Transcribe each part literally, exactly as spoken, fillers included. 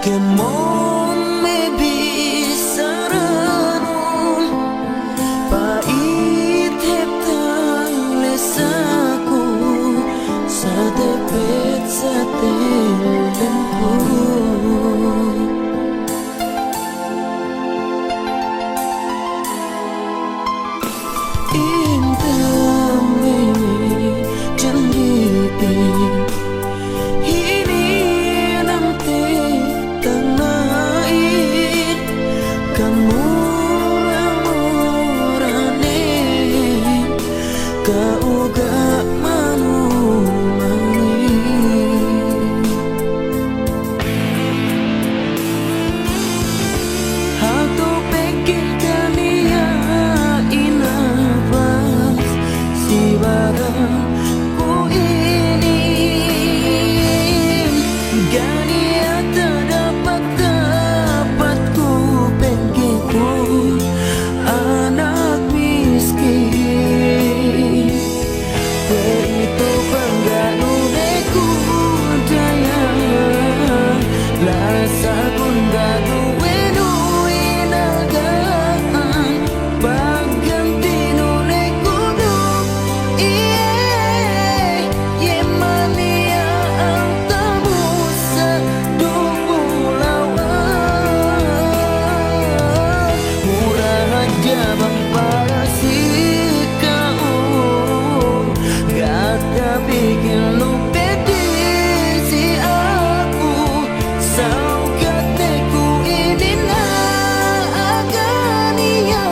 Kēmon me bisaranun, pait heptan lesaku, satepet satelen pu. Inta me jandiin, hininang te tanain, kamura-muranen kauga manumani. Hatu pegge' kaniya inabas si baran ku inin, kaniya tadapat-dapat ku pegge' ku anak miskin. Kuwe'itu pangganune ku daya, lasakun ga' duwe nu inagan, pagganti nu ne ku duk, iye, iye maniya alta musa duk bulawan. Mura hadja bang para sika'u, ga' tapikil nu pedi si aku, saukat ne ku inin aganiya,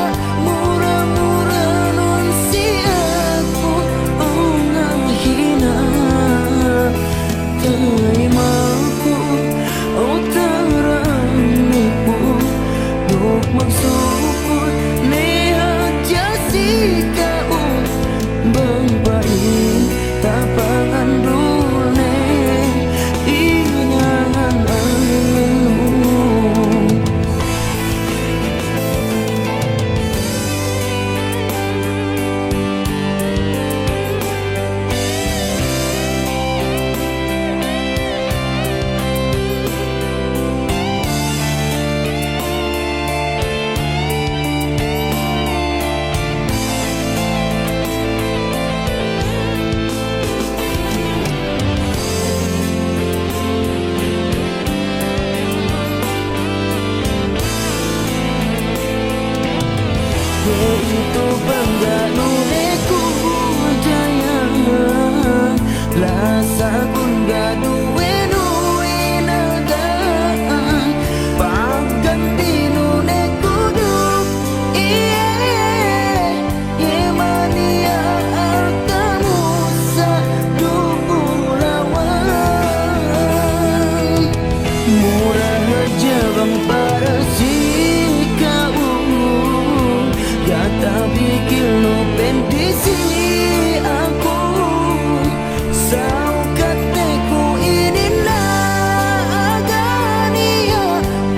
mura-mura nun si aku, o ngahina. Taymaku, o taramiku, duk magsukul ne hadja sika'u, bang pait tapangan dul ne inangan anu. Kuwe'itu pangganune ku daya, lasakun ga' duwe nu inagan, pagganti nu ne ku duk, iye. Iye maniya alta musa duk bulawan. Mura hadja bang para sika'u, ga' tapikil nu pedi si aku. Saukat ne ku inin aganiya,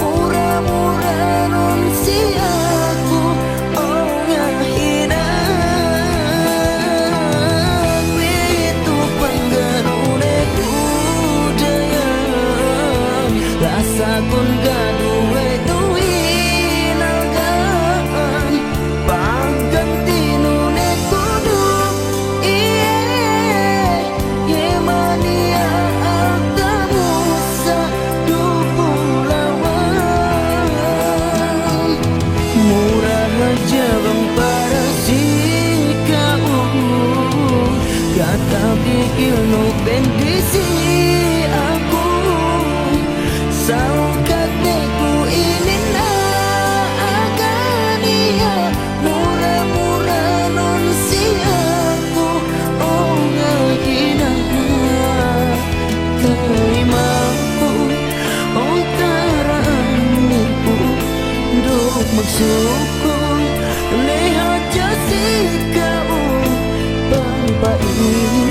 mura-mura nun si aku, o ngahina. Kuwe'itu pangganune ku daya, lasakun ga' duwe nu inagan, pagganti nu ne ku duk, iye, iye maniya alta musa duk bulawan. Mura hadja bang para sika'u, ga' tapikil nu pedi si aku. Saukat ne ku inin aganiya, mura-mura nun si aku, o ngahina. Taymaku, o taramiku, duk magsukul ne hadja sika'u, bang pait